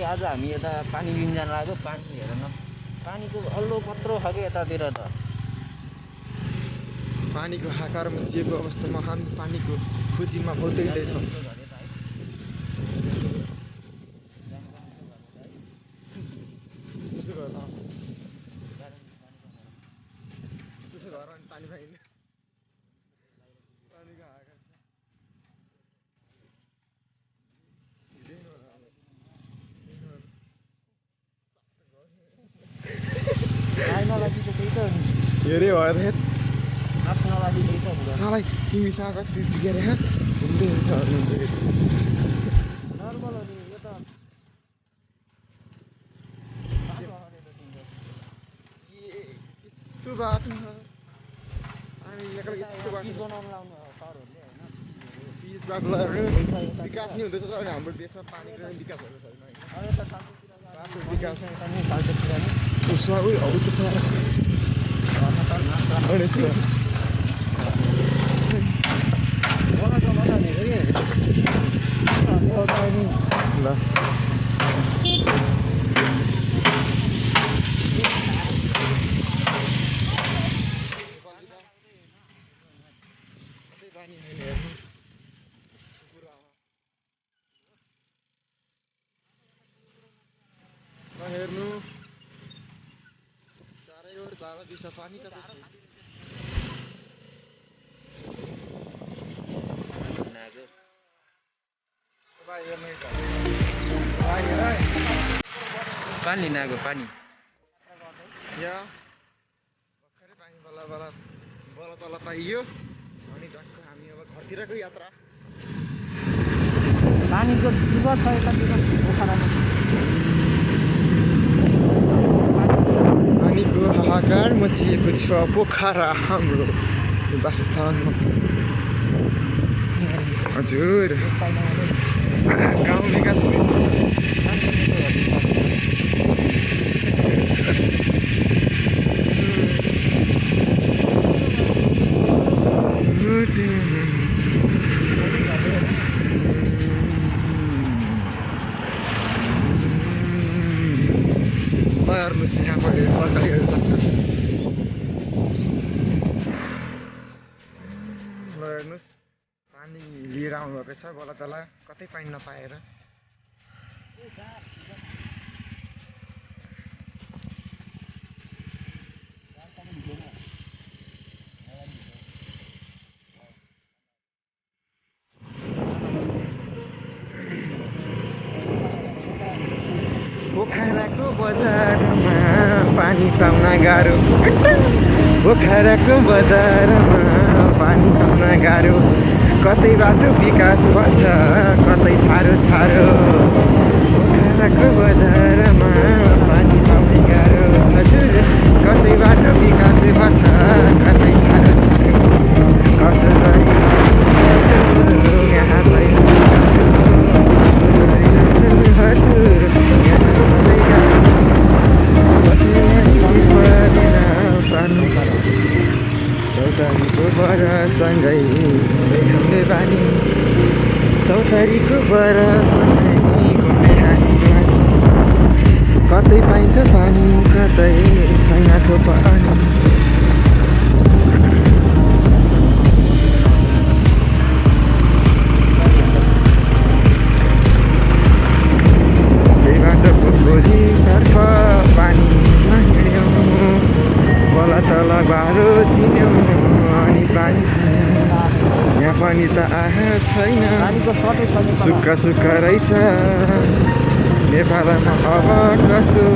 आज हामी यता पानी लिन जान लाग्यो। पानी हेर न, पानीको अल्लो पत्रो छ कि यतातिर त। पानीको हाकारमा जिएको अवस्थामा हामी पानीको खोजीमा भौँदैदैछौँ। त्यसो घर अनि पानी पाइने पानीको हाका हेरे भयो त तँलाई तिमीसँग कति के अरे खास हिँड्दै हिँड्छ भन्नुहुन्छ कि नर्मल हो नि यो त। यस्तो बाटो छ हामी एक्लै यस्तो बाटो बनाउनु लाउनु सरहरूले होइन पिच बाटो लगाएर विकास नि हुँदैछ तर हाम्रो देशमा पानीको चाहिँ विकास भएको छैन होइन। अब यता बाटो विकास यता नि सालतिर नि उसमा उयो हौ त्यसमा ल हेर्नु चारैबाट चारो दिशा पानी कतै छ। पानी लिन आएको पानी या भर्खरै पानी बल्ल बल्ल तल पाइयो अनि टक्क हामी अब घरतिरको यात्रा। पानीको दुःख छ यतातिर पोखरामा। पानीको हाहाकार मचिएको छ पोखरा हाम्रो वासस्थानमा। हजुर गाउँ विकास हुँदैछ। हेर्नुहोस् यहाँ पऱ्यो अगाडि हेर्नु सक्छ। ल हेर्नुहोस् पानी लिएर आउनुभएको छ बल्ल तल कतै पानी नपाएर। पोखराको बजारमा पानी पाउन गाह्रो। पोखराको बजारमा पानी पाउन गाह्रो। कतै बाटो विकास भन्छ कतै छारो छारो। पोखराको बजारमा पानी पाउन गाह्रो। हजुर कतै बाटो विकास भन्छ कतै छारो छारो। कसो गरी यहाँ छैन हजुर चौतारीको बरसँगै घुम्ने बानी। चौतारीको बरसँगै घुम्ने बानी। कतै पाइन्छ पानी कतै छैन थोपा अनि। खोजीतर्फ पानी हिँड्यौँ बल्ल तल गाह्रो चिन्यौँ अनि पानी यहाँ पनि त आएको छैन। सुक्खा सुक्खा रहेछ नेपालमा अब कसो।